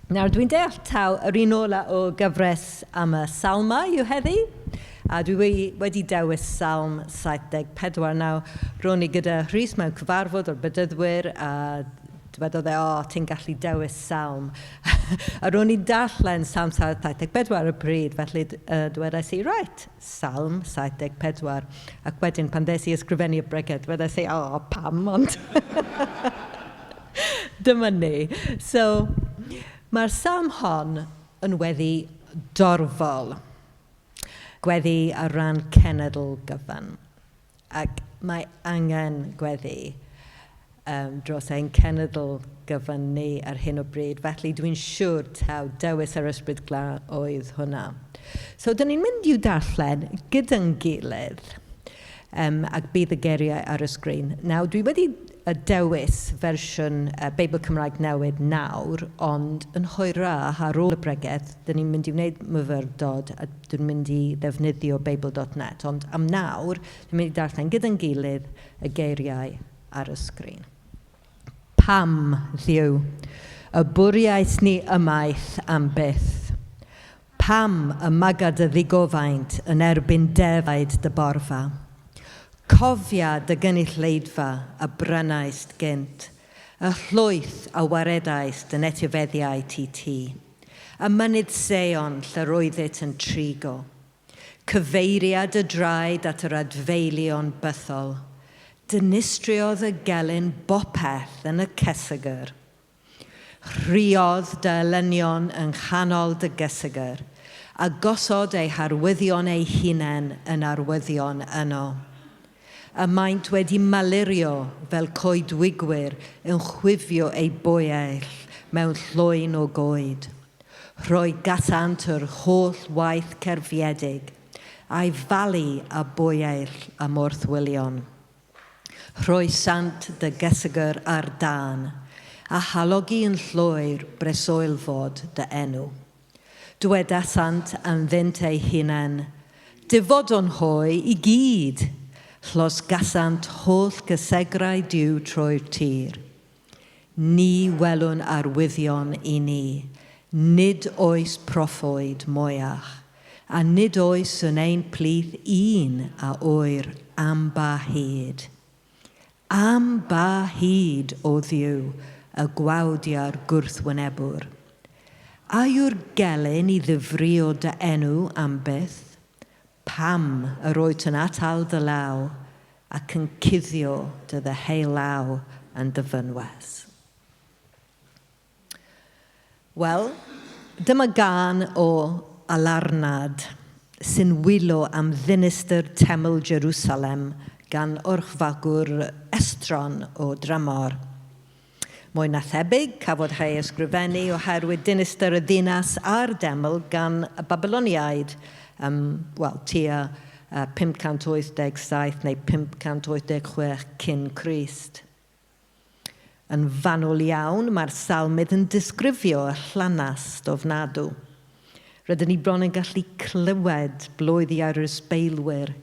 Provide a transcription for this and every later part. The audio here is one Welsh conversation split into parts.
Nawr, dwi'n deall taw yr un ola o gyfres am y salmau yw heddi, a dwi wedi dewis Salm 74. Nawr, ro'n i gyda Rhys mewn cyfarfod o'r bedyddwyr, a dywedodd e, o, ti'n gallu dewis salm. A ro'n i'n darllen Salm 74 ar y pryd, felly dwedais i, right, Salm 74. Ac wedyn, pan ddes i ysgrifennu y bregeth, dwedais i, o, pam, ond... Dyma ni. So, mae'r salm hon yn weddi dorfol. Gweddi ar ran cenedl gyfan. Ac mae angen gweddi dros ein cenedl gyfan ni ar hyn o bryd. Felly dwi'n siŵr taw dewis yr Ysbryd Glân oedd hwnna. So, dyn ni'n mynd i'w darllen gyda'n gilydd ac bydd y geiriau ar y sgrin. Nawr, dwi wedi dewis fersiwn Beibl Cymraeg Newydd nawr, ond yn hwyrach ar ôl y bregeth, dyn ni'n mynd i wneud myfyrdod a dwi'n mynd i ddefnyddio Beibl.net. Ond am nawr, dwi'n mynd i darllen gyda'n gilydd y geiriau ar y sgrin. Pam, Dduw, y bwriais ni ymaith am byth? Pam y maga dy ddigofaint yn erbyn defaid dy borfa? Cofia dy gynulleidfa a brynaist gynt, y llwyth a waredaist yn etifeddiau ti ti, y mynydd Seion lle'r oeddit yn trigo. Cyfeiria dy draed at yr adfeilion bythol. Dinistriodd y gelyn bopeth yn y cesegr. Rhuodd dy elynion yng nghanol dy gysegr, a gosod eu harwyddion eu hunain yn arwyddion yno. Y maent wedi malurio fel coedwigwyr yn chwifio eu bwyeill mewn llwyn o goed. Rhoi gasant yr holl waith cerfiedig, a'i falu â bwyeill a morthwylion. Rhoesant dy gysegr ar dân, a halogi yn llwyr breswylfod dy enw. Dywedasant ynddynt eu hunain, Difodwn hwy i gyd! Llosgasant holl gysegrau Duw trwy'r tir. Ni welwn arwyddion i ni, nid oes proffwyd mwyach, a nid oes yn ein plith un a ŵyr am ba hyd. Am ba hyd, O Dduw, y gwawdia'r gwrthwynebwr? A yw'r gelyn i ddifrïo dy enw am byth? Pam yr wyt yn atal dy law ac yn cuddio dy ddeheulaw yn dy fynwes? Wel, dyma gân o alarnad sy'n wylo am ddinistr teml Jerusalem gan orchfagwr estron o dramor. Mwy na thebyg, cafodd ei ysgrifennu oherwydd dinistr y ddinas a'r deml gan y Babyloniaid ym, wel, tua 587 neu 586 cyn Crist. Yn fanwl iawn, mae'r salmydd yn disgrifio y llanast ofnadw. Rydyn ni bron yn gallu clywed bloeddiau'r ysbeilwyr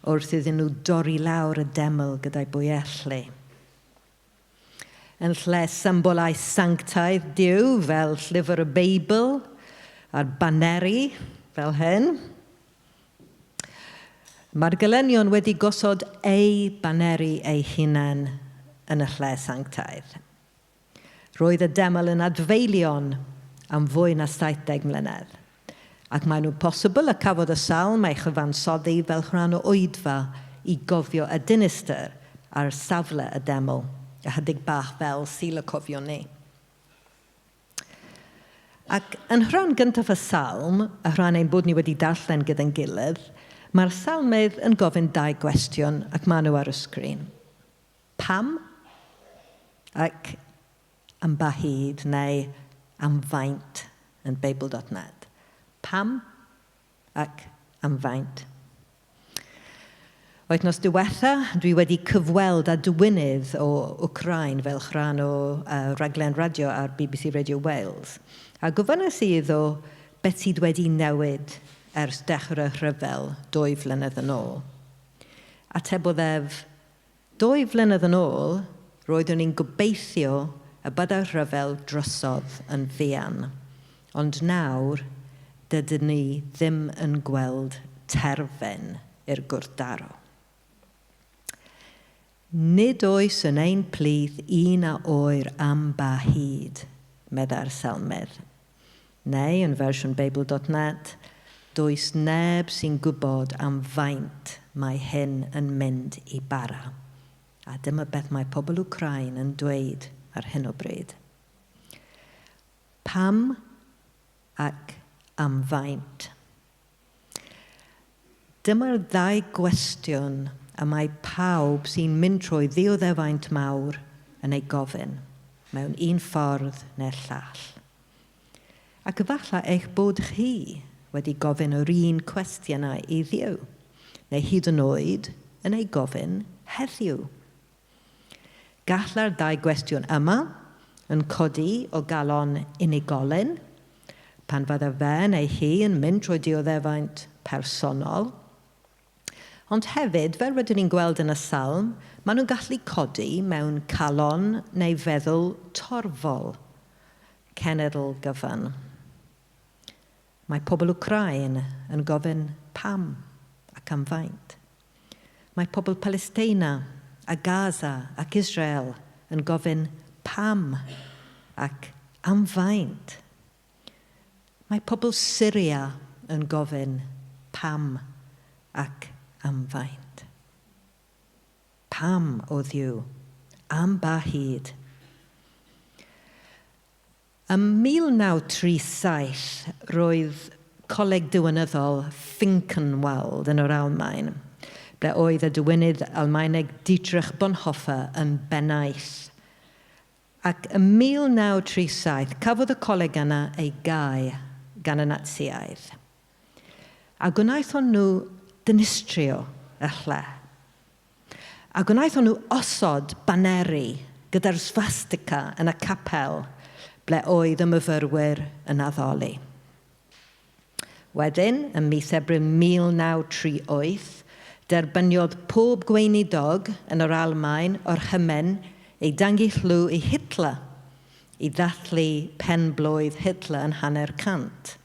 wrth iddyn nhw dorri lawr y deml gyda'i bwyelli. Yn lle symbolau sanctaidd Duw fel llyfr y Beibl a'r baneri fel hyn, mae'r gelynion wedi gosod eu baneri eu hunain yn y lle sanctaidd. Roedd y deml yn adfeilion am fwy na 70 mlynedd, ac mae'n posibl y cafodd y salm ei chyfansoddi fel rhan o oedfa i gofio y dinistr ar safle y deml, ychydig bach fel Sul y Cofion ni. Ac yn rhan gyntaf y salm, y rhan ein bod ni wedi darllen gyda'n gilydd, mae'r salmydd yn gofyn dau gwestiwn ac maen nhw ar y sgrin. Pam? Ac am ba hyd neu am faint yn Beibl.net. Pam ac am faint. Wythnos diwetha, dwi wedi cyfweld â dywinydd o Wcráin fel rhan o raglen radio ar BBC Radio Wales. A gofynnais i iddo beth sydd wedi newid ers dechrau rhyfel 2 flynedd yn ôl. Atebodd ef, 2 flynedd yn ôl, roeddwn i'n gobeithio y byddai'r rhyfel drosodd yn fuan. Ond nawr, dydyn ni ddim yn gweld terfyn i'r gwrthdaro. Nid oes yn ein plith un a oer am ba hyd, meddai'r Salmydd. Neu, yn fersiwn Beibl.net, does neb sy'n gwybod am faint mae hyn yn mynd i bara. A dyma beth mae pobl Wcráin yn dweud ar hyn o bryd. Pam ac am faint? Dyma'r ddau gwestiwn y mae pawb sy'n mynd trwy ddioddefaint mawr yn eu gofyn, mewn un ffordd neu'r llall. Ac efallai eich bod chi wedi gofyn yr un cwestiynau i Dduw, neu hyd yn oed yn eu gofyn heddiw. Gallai'r ddau gwestiwn yma yn codi o galon unigolyn pan fydda fe neu hi yn mynd trwy dioddefaint personol. Ond hefyd, fel rydyn ni'n gweld yn y salm, maen nhw'n gallu codi mewn calon neu feddwl torfol, cenedl gyfan. Mae pobl Wcráin yn gofyn pam ac am faint. Mae pobl Palesteina a Gaza ac Israel yn gofyn pam ac am faint. Mae pobl Syria yn gofyn pam ac am faint. Pam, O Dduw? Am ba hyd? Ym 1937, roedd Coleg Diwinyddol Finkenwald yn yr Almaen, ble oedd y diwinydd Almaeneg Dietrich Bonhoeffer yn bennaeth. Ac ym 1937, cafodd y coleg yna ei gau gan y Natsïaidd. A gwnaethon nhw dinistrio y lle. A gwnaethon nhw osod baneri gyda'r swastika yn y capel ble oedd y myfyrwyr yn addoli. Wedyn, ym mis Ebrill 1938, derbyniodd pob gweinidog yn yr Almaen orchymyn i dangu llw i Hitler i ddathlu pen-blwydd Hitler yn hanner cant.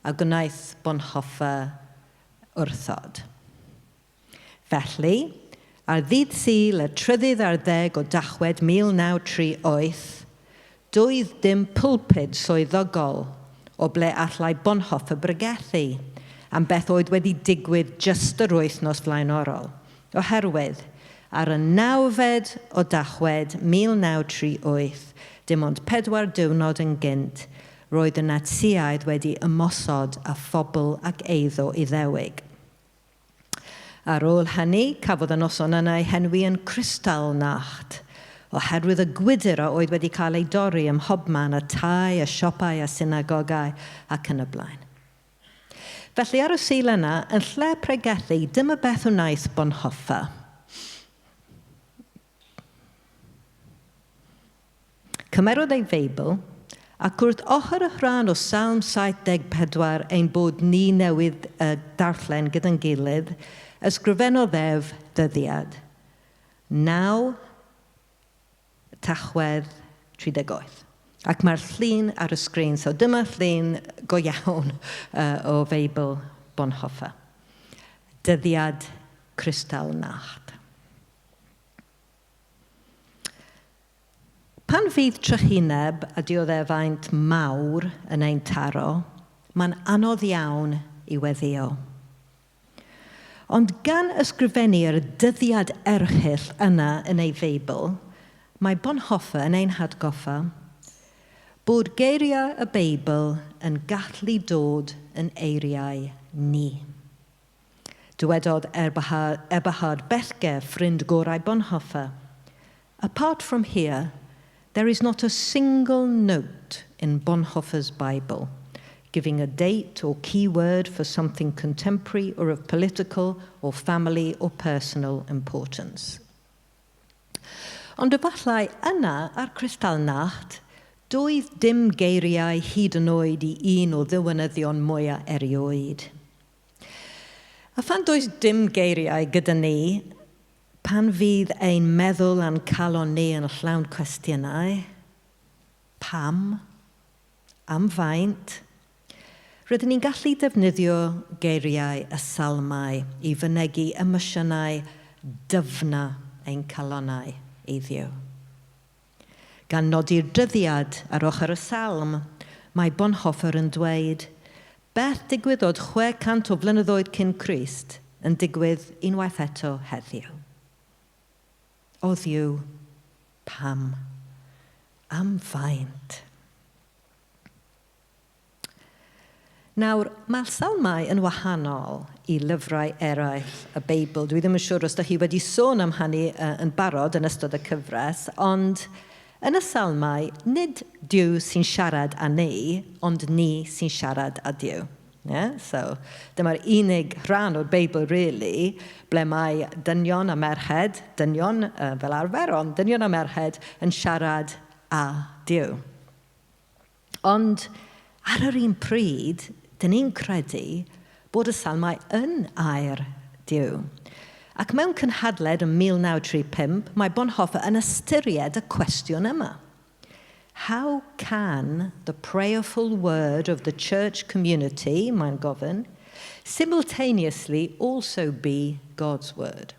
A gwnaeth Bonhoeffer wrthod. Felly, ar ddydd Sul y trydydd ar ddeg o Dachwedd 1938, doedd dim pulpud swyddogol o ble allai Bonhoeffer bregethu am beth oedd wedi digwydd jyst yr wythnos flaenorol, oherwydd ar y nawfed o Dachwedd 1938, dim ond pedwar diwrnod yn gynt, roedd y Natsïaid wedi ymosod â phobl ac eiddo Iddewig. Ar ôl hynny, cafodd y noson yna ei henwi yn Kristallnacht, oherwydd y gwydr a oedd wedi cael ei dorri ym mhobman, y tai, y siopau, y synagogau, ac yn y blaen. Felly ar y Sul yna, yn lle pregethu, dyma beth wnaeth Bonhoeffer. Cymerodd ei Feibl, ac wrth ochr y rhan o Salm 74 ein bod ni newydd darllen gyda'n gilydd, ysgrifennodd ef ddyddiad, 9 Tachwedd 38. Ac mae'r llun ar y sgrin, so dyma llun go iawn o Feibl Bonhoeffer. Dyddiad Kristallnacht. Pan fydd trychineb a dioddefaint mawr yn ein taro, mae'n anodd iawn i weddïo. Ond gan ysgrifennu'r dyddiad erchyll yna yn ei Feibl, mae Bonhoeffer yn ein hatgoffa bod geiriau y Beibl yn gallu dod yn eiriau ni. Dywedodd Eberhard Bethge, ffrind gorau Bonhoeffer, Apart from here, there is not a single note in Bonhoeffer's Bible giving a date or keyword for something contemporary or of political or family or personal importance. Ond efallai yna, ar Kristallnacht, doedd dim geiriau hyd yn oed i un o ddiwinyddion mwyaf erioed. A phan does dim geiriau gyda ni, pan fydd ein meddwl a'n calon ni yn llawn cwestiynau, pam? Am faint? Rydyn ni'n gallu defnyddio geiriau y salmau i fynegi emosiynau dyfna ein calonnau i Dduw. Gan nodi'r dyddiad ar ochr y salm, mae Bonhoeffer yn dweud, Beth digwyddodd 600 o flynyddoedd cyn Crist yn digwydd unwaith eto heddiw? O Dduw, pam? Am faint? Nawr, mae'r Salmau yn wahanol i lyfrau eraill y Beibl. Dwi ddim yn siŵr os ydych chi wedi sôn am hynny yn barod yn ystod y cyfres, ond yn y Salmau, nid Duw sy'n siarad â ni, ond ni sy'n siarad â Duw. Yeah? So, dyma'r unig rhan o'r Beibl, really, ble mae dynion a merched, dynion fel arfer, ond dynion a merched yn siarad â Duw. Ond ar yr un pryd, dyn ni'n credu bod y salmau yn air Duw. Ac mewn cynhadledd ym 1935, mae Bonhoeffer yn ystyried y cwestiwn yma. How can the prayerful word of the church community, mae'n gofyn, simultaneously also be God's word?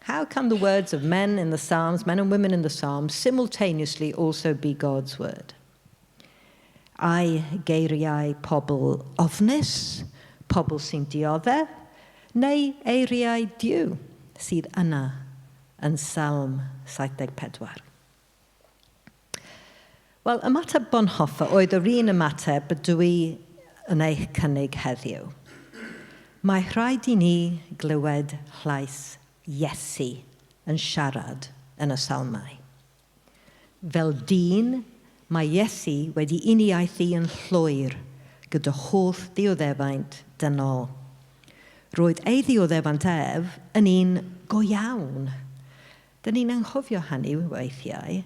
How can the words of men in the Psalms, men and women in the Psalms, simultaneously also be God's word? Ai geiriau pobl ofnus, pobl sy'n dioddef, neu eiriau Duw sydd yna yn Salm 74? Wel, ymateb Bonhoeffer oedd yr un ymateb dwi yn eich cynnig heddiw. Mae rhaid i ni glywed llais Iesu yn siarad yn y salmau. Fel dyn, mae Iesu wedi uniaethu yn llwyr gyda holl ddioddefaint dynol. Roedd ei ddioddefaint ef yn un go iawn. Dyn ni'n anghofio hynny weithiau.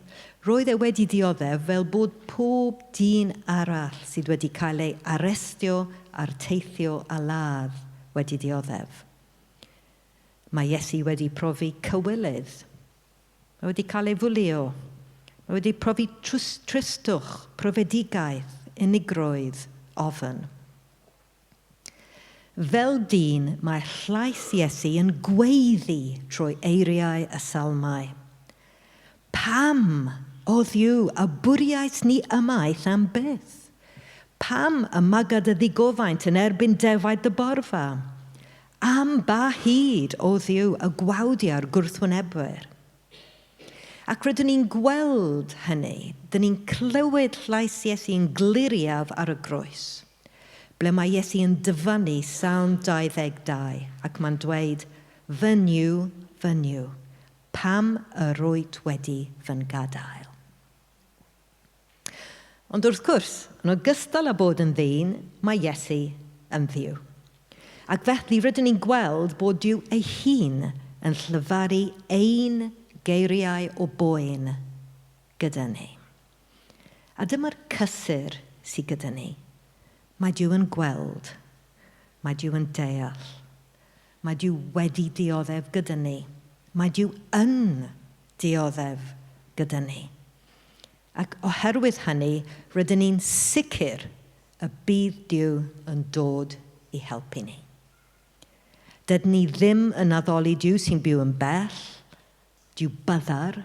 Roedd e wedi dioddef fel bod pob dyn arall sydd wedi cael ei arestio a'r teithio a ladd wedi dioddef. Mae Iesu wedi profi cywilydd. Mae wedi cael ei fwlio. Mae wedi profi tristwch, profedigaeth, unigrwydd, ofn. Fel dyn, mae llais Iesu yn gweiddi trwy eiriau y Salmau. Pam, O Dduw, y bwriais ni ymaith am byth? Pam y maga dy ddigofaint yn erbyn defaid dy borfa? Am ba hyd, O Dduw, y gwawdia'r gwrthwynebwyr? Ac rydyn ni'n gweld hynny, dyn ni'n clywed llais Iesu yn gliriaf ar y groes, ble mae Iesu yn dyfynnu Salm 22 ac mae'n dweud, Fy Nuw, fy Nuw, pam yr wyt wedi fy ngadael? Ond wrth gwrs, yn ogystal â bod yn ddyn, mae Iesu yn Dduw. Ac felly rydyn ni'n gweld bod Duw ei hun yn llefaru ein geiriau o boen gyda ni. A dyma'r cysur sydd gyda ni. Mae Duw yn gweld. Mae Duw yn deall. Mae Duw wedi dioddef gyda ni. Mae Duw yn dioddef gyda ni. Ac oherwydd hynny, rydyn ni'n sicr y bydd Duw yn dod i helpu ni. Dydyn ni ddim yn addoli Duw sy'n byw yn bell, Duw byddar,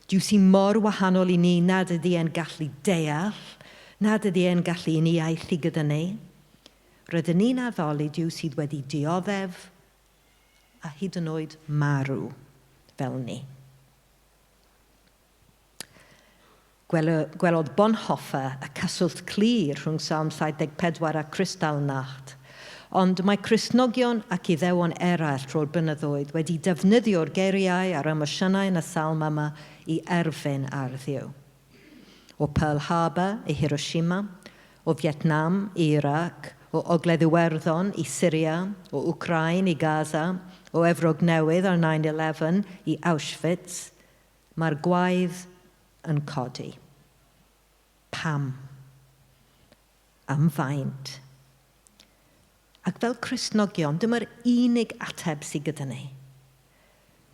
Duw sy'n mor wahanol i ni nad ydy e'n gallu deall, nad ydy e'n gallu uniaethu gyda ni. Rydyn ni'n addoli Duw sydd wedi dioddef a hyd yn oed marw fel ni. Gwelodd Bonhoeffer y cyswllt clir rhwng Salm 74 a Kristallnacht. Ond mae Cristnogion ac Iddewon eraill trwy'r blynyddoedd wedi defnyddio'r geiriau a'r emosiynau yn y salm yma i erfyn ar Dduw. O Pearl Harbor i Hiroshima, o Vietnam i Iraq, o Ogledd Iwerddon i Syria, o Wcráin i Gaza, o Efrog Newydd ar 9-11 i Auschwitz, Mae'r gwaedd yn codi. Pam? Am faint? Ac fel Cristnogion, dyma'r unig ateb sydd gyda ni.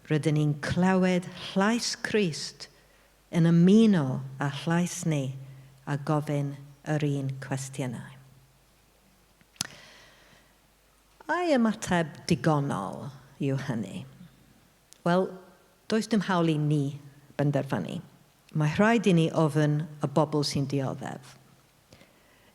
Rydyn ni'n clywed llais Crist yn ymuno â llais ni a gofyn, yr un cwestiynau. Ai ymateb digonol yw hynny? Wel, does dim hawl i ni benderfynu. Mae rhaid i ni ofyn y bobl sy'n dioddef.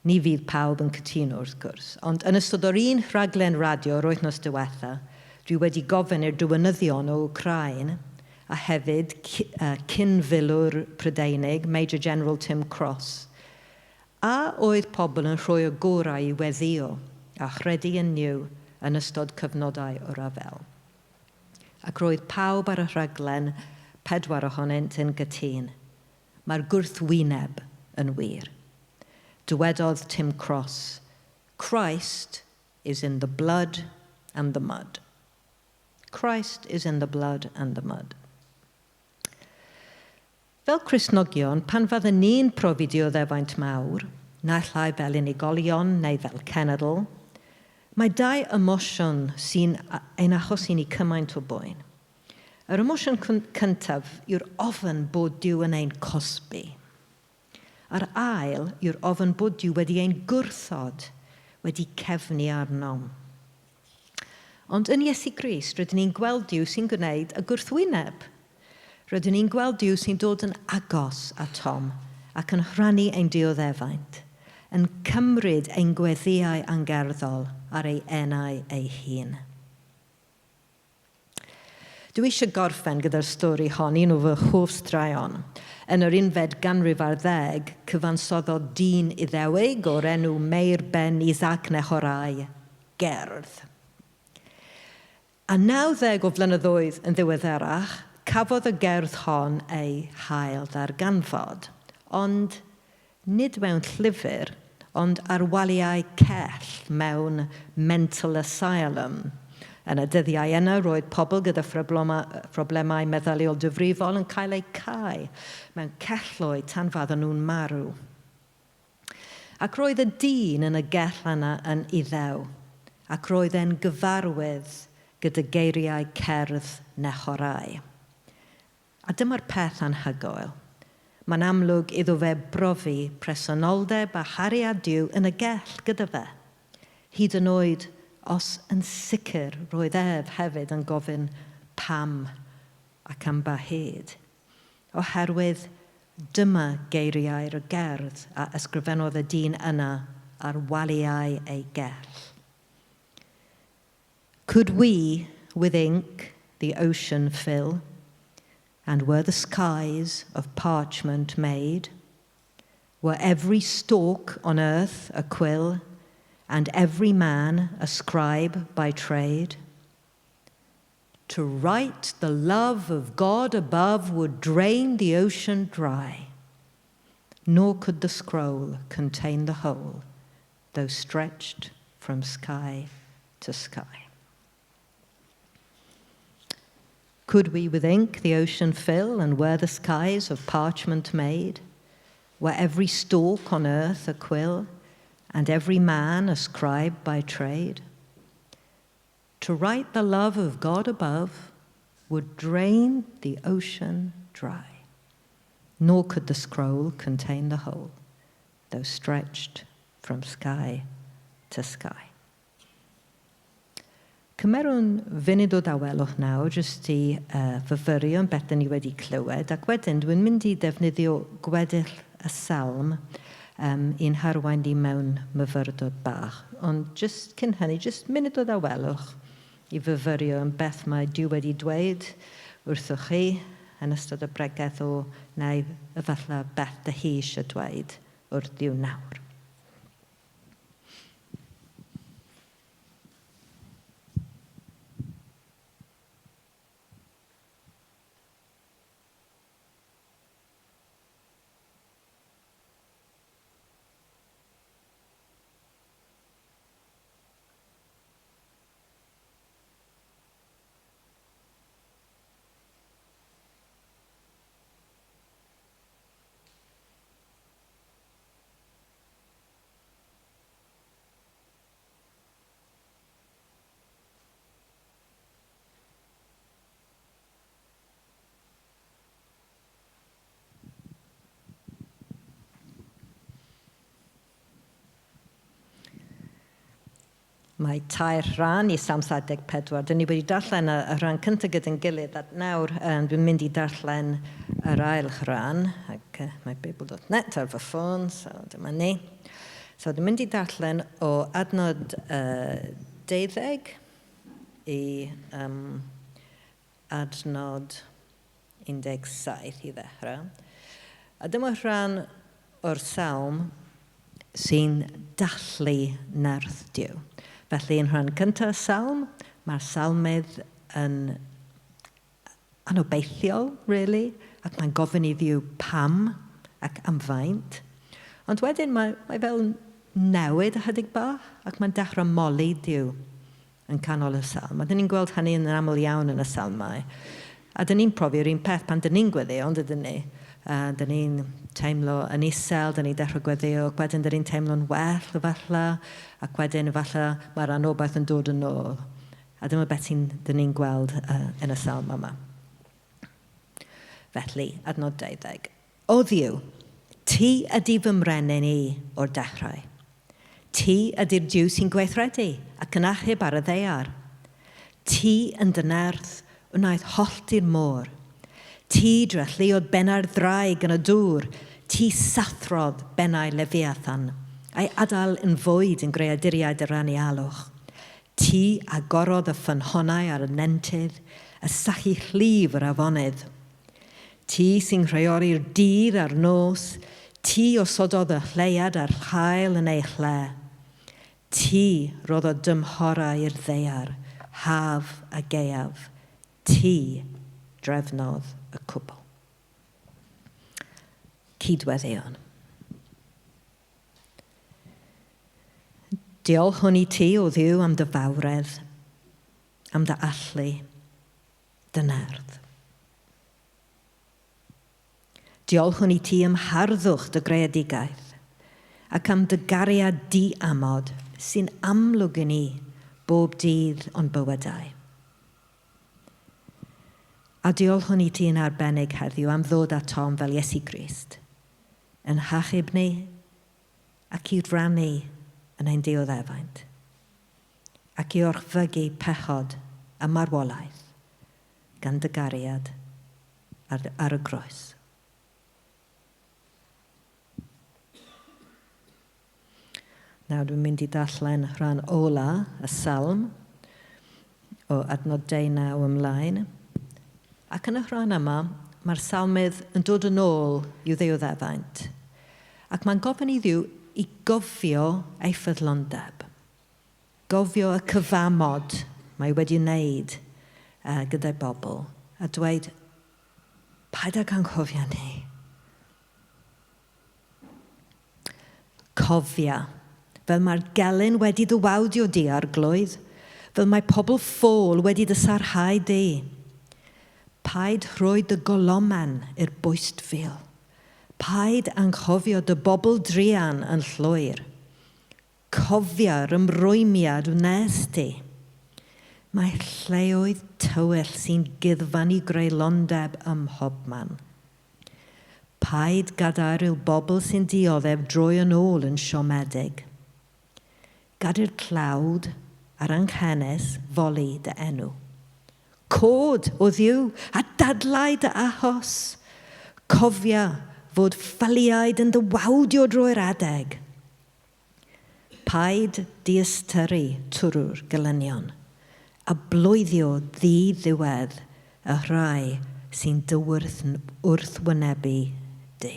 Ni fydd pawb yn cytuno wrth gwrs, ond yn ystod o'r un rhaglen radio yr wythnos diwetha, dwi wedi gofyn i'r diwinyddion o Wcráin a hefyd cyn-filwr Prydeinig, Major General Tim Cross, a oedd pobl yn rhoi y gorau i weddïo a chredu yn Nuw yn ystod cyfnodau o ryfel. Ac roedd pawb ar y rhaglen, pedwar ohonynt, yn gytûn. Mae'r gwrthwyneb yn wir. Dywedodd Tim Cross, Christ is in the blood and the mud. Christ is in the blood and the mud. Fel Cristnogion, pan fydden ni'n profi dioddefaint mawr, naill ai fel unigolion neu fel cenedl, mae dau emosiwn sy'n ein achosi ni cymaint o boen. Yr emosiwn cyntaf yw'r ofn bod Duw yn ein cosbi. A'r ail yw'r ofn bod Duw wedi ein gwrthod, wedi cefnu arnom. Ond yn Iesu Grist, rydyn ni'n gweld Duw sy'n gwneud y gwrthwyneb. Rydyn ni'n gweld Duw sy'n dod yn agos atom ac yn rhannu ein dioddefaint, yn cymryd ein gweddïau angerddol ar ei enau ei hun. Dwi eisiau gorffen gyda'r stori hon, un o fy hoff straeon. Yn yr unfed ganrif ar ddeg, cyfansoddodd dyn Iddewig o'r enw Meir ben Isaac Nehorai gerdd. A 90 o flynyddoedd yn ddiweddarach, cafodd y gerdd hon ei hail ddarganfod. Ond nid mewn llyfr, ond ar waliau cell mewn mental asylum. Yn y dyddiau yna, roedd pobl gyda phroblemau meddyliol difrifol yn cael eu cau mewn celloedd tan fydden nhw'n marw. Ac roedd y dyn yn y gell yna yn Iddew, ac roedd e'n gyfarwydd gyda geiriau cerdd Nehorai. A dyma'r peth anhygoel. Mae'n amlwg iddo fe brofi presenoldeb a chariad Duw yn y gell gyda fe. Hyd yn oed os yn sicr roedd ef hefyd yn gofyn pam ac am ba hyd. Oherwydd dyma geiriau'r gerdd a ysgrifennodd y dyn yna ar waliau ei gell. Could we, with ink, the ocean fill, and were the skies of parchment made, were every stalk on earth a quill, and every man a scribe by trade, to write the love of God above would drain the ocean dry, nor could the scroll contain the whole, though stretched from sky to sky. Could we with ink the ocean fill, and were the skies of parchment made? Were every stalk on earth a quill, and every man a scribe by trade? To write the love of God above would drain the ocean dry, nor could the scroll contain the whole, though stretched from sky to sky. Cymerwn funud o dawelwch nawr jyst i fyfyrio yn beth dyn ni wedi clywed, ac wedyn dwi'n mynd i ddefnyddio gweddill y salm i'n harwain ni mewn myfyrdod bach. Ond jyst cyn hynny, jyst munud o dawelwch i fyfyrio yn beth mae Duw wedi dweud wrthoch chi yn ystod y bregeth o neu efallai beth dy hi eisiau dweud wrth Dduw nawr. Mae tair rhan i Salm 74. Dyn ni wedi darllen y, y rhan cyntaf gyda'n gilydd, a nawr dwi'n mynd i darllen yr ail rhan, ac mae Bible.net ar fy ffôn, so dyma ni. So dwi'n mynd i darllen o adnod 12 i adnod 17 i ddechrau. A dyma rhan o'r salm sy'n dathlu nerth Duw. Felly, yn rhan cyntaf y salm, mae'r salmydd yn anobeithiol, really, ac mae'n gofyn i Dduw pam ac am faint. Ond wedyn mae, mae fel newid ychydig bach, ac mae'n dechrau moli Duw yn canol y salm. A dyn ni'n gweld hynny yn aml iawn yn y salmau. A dyn ni'n profi'r un peth pan dyn ni'n gweddio, ond ydyn ni? Dyn ni'n teimlo yn isel, dyn ni'n dechrau gweddio, ac wedyn dyn ni'n teimlo'n well efallai, ac wedyn efallai mae'r anobaith yn dod yn ôl. A dyma beth sy'n dyn ni'n gweld yn y salm yma. Felly, adnod 12. O Dduw, ti ydy fy mrenin i o'r dechrau. Ti ydy'r Duw sy'n gweithredu ac yn achub ar y ddaear. Ti yn dy nerth wnaeth hollti'r môr. Ti drelluodd bennau'r ddraig yn y dŵr, ti sathrodd bennau Lefiathan, a'i adael yn fwyd yn greaduriaid yr anialwch. Ti agorodd y ffynhonnau ar y nentydd, y sachu llif yr afonydd. Ti sy'n rheoli'r dydd a'r nos, ti osododd y lleuad a'r haul yn eu lle. Ti roddodd dymhorau i'r ddaear, haf a gaeaf, ti drefnodd y cwbl. Cydweddïon. Diolchwn i ti, O Dduw, am dy fawredd, am dy allu, dy nerth. Diolchwn i ti am harddwch dy greadigaeth, ac am dy gariad di-amod sy'n amlwg i ni bob dydd o'n bywydau. A diolchwn i ti yn arbennig heddiw am ddod atom fel Iesu Grist, yn hachub ni ac i rannu yn ein dioddefaint, ac i orchfygu pechod a marwolaeth gan dy gariad ar, ar y groes. Nawr dwi'n mynd i darllen rhan ola y salm o adnod 19 ymlaen. Ac yn y rhan yma, mae'r salmydd yn dod yn ôl i'w ddioddefaint. Ac mae'n gofyn i Dduw i gofio ei ffyddlondeb. Gofio y cyfamod mae wedi wneud gyda'i bobl, a dweud, Paid ag anghofio ni. Cofia, fel mae'r gelyn wedi dy wawdio di, Arglwydd, fel mae pobl ffôl wedi dy sarhau di. Paid rhoi dy golomen i'r bwystfil. Paid anghofio dy bobl druan yn llwyr. Cofia'r ymrwymiad wnes di. Mae lleoedd tywyll sy'n guddfan i greulondeb ym mhobman. Paid gadair i'r bobl sy'n dioddef droi yn ôl yn siomedig. Gad i'r tlawd a'r anghenus foli dy enw. Cod, o Dduw, a dadlau dy achos. Cofia fod ffyliaid yn dy wawdio drwy'r adeg. Paid diystyru twrw'r gelynion, a bloeddio ddi-ddiwedd y rhai sy'n dy wrthwynebu di.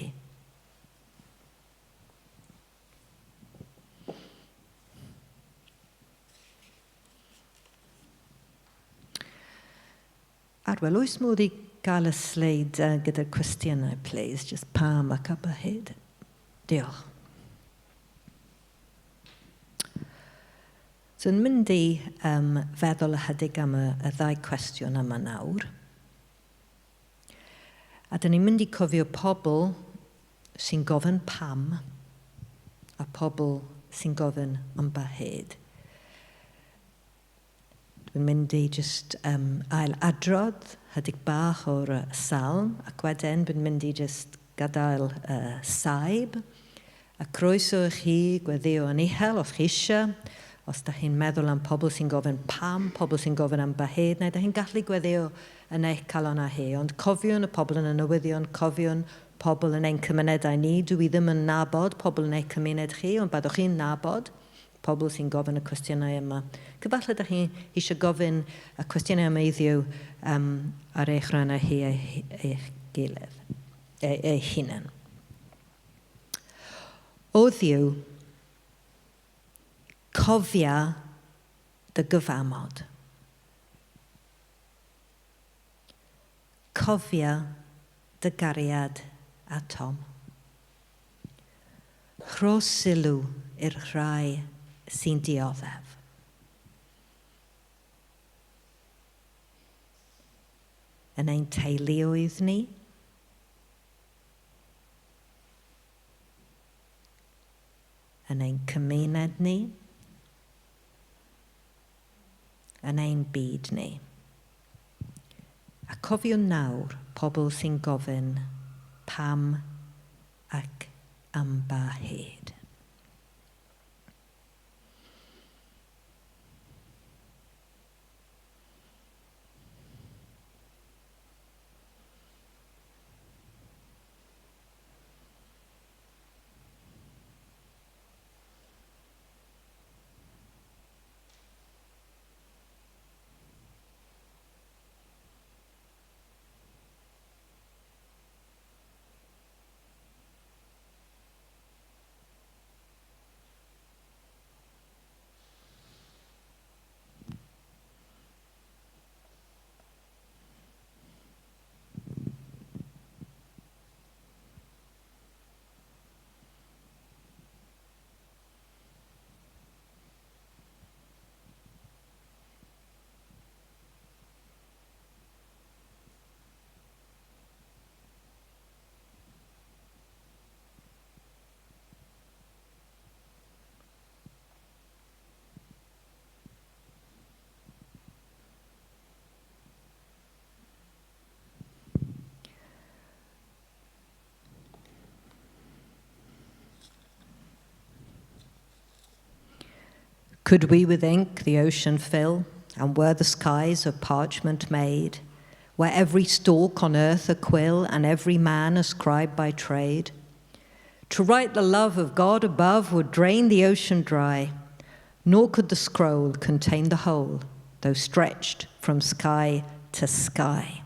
Arwel, oes modd i gael y sleid gyda'r cwestiynau, please? Just pam ac a hyd. Diolch. So, yn mynd i um, feddwl ychydig am y, y ddau cwestiwn yma nawr. A dyn ni'n mynd i cofio pobl sy'n gofyn pam a pobl sy'n gofyn am ba hyd. Dwi'n mynd i jyst um, ail adrodd hydig bach o'r salm ac wedyn dwi'n mynd i jyst gadael saib a croeso i chi gweddio yn uchel os chi eisiau. Os da chi'n meddwl am pobl sy'n gofyn pam, pobl sy'n gofyn am ba hyd, neu da chi'n gallu gweddio yn eich calon a hi. Ond cofiwn y pobl yn y newyddion, cofiwn pobl yn ein cymunedau ni. Dwi ddim yn nabod pobl yn eich cymuned chi, ond byddwch chi'n nabod pobl sy'n gofyn y cwestiynau yma. Cyfalle da chi eisiau gofyn y cwestiynau yma iddiw ar eich rhan a hi eich gilydd, eich hunan. O Dduw, cofia dy gyfamod. Cofia dy gariad a Tom. Rho sylw i'r rhai sy'n dioddef. Yn ein teuluoedd ni, yn ein cymuned ni, yn ein byd ni. A cofiwn nawr pobl sy'n gofyn pam ac am ba hyd. Could we with ink the ocean fill, and were the skies of parchment made, were every stalk on earth a quill, and every man a scribe by trade? To write the love of God above would drain the ocean dry, nor could the scroll contain the whole, though stretched from sky to sky.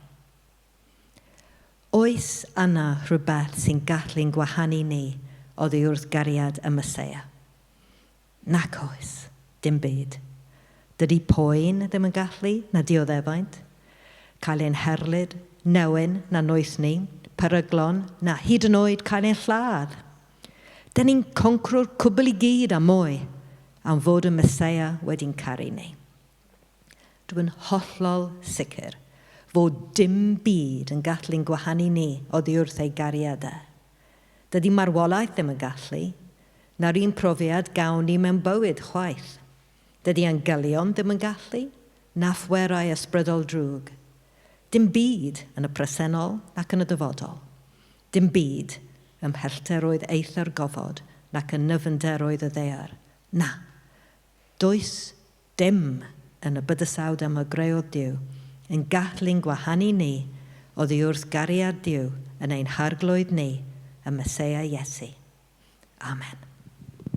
Oes yna rhywbeth sy'n gallu'n gwahanu ni oddi wrth gariad y Meseia? Nac oes, dim byd. Dydy poen ddim yn gallu, na dioddefaint. Cael ein herlid, newyn, na noethni, peryglon, na hyd yn oed cael ein lladd. Dyn ni'n concro'r cwbl i gyd a mwy am fod y Meseia wedi'n caru ni. Dwi'n hollol sicr fod dim byd yn gallu'n gwahanu ni oddi wrth ei gariad e. Dydy marwolaeth ddim yn gallu, na'r un profiad gawn ni mewn bywyd chwaith. Dydy angylion ddim yn gallu, na phwerau ysbrydol drwg. Dim byd yn y presennol nac yn y dyfodol. Dim byd ym mhellteroedd eitha'r gofod nac yn nyfnderoedd y ddaear. Na, does dim yn y bydysawd am y greodd Duw yn gallu'n gwahanu ni oddi wrth gariad Duw yn ein harglwydd ni, y Meseia Iesu. Amen.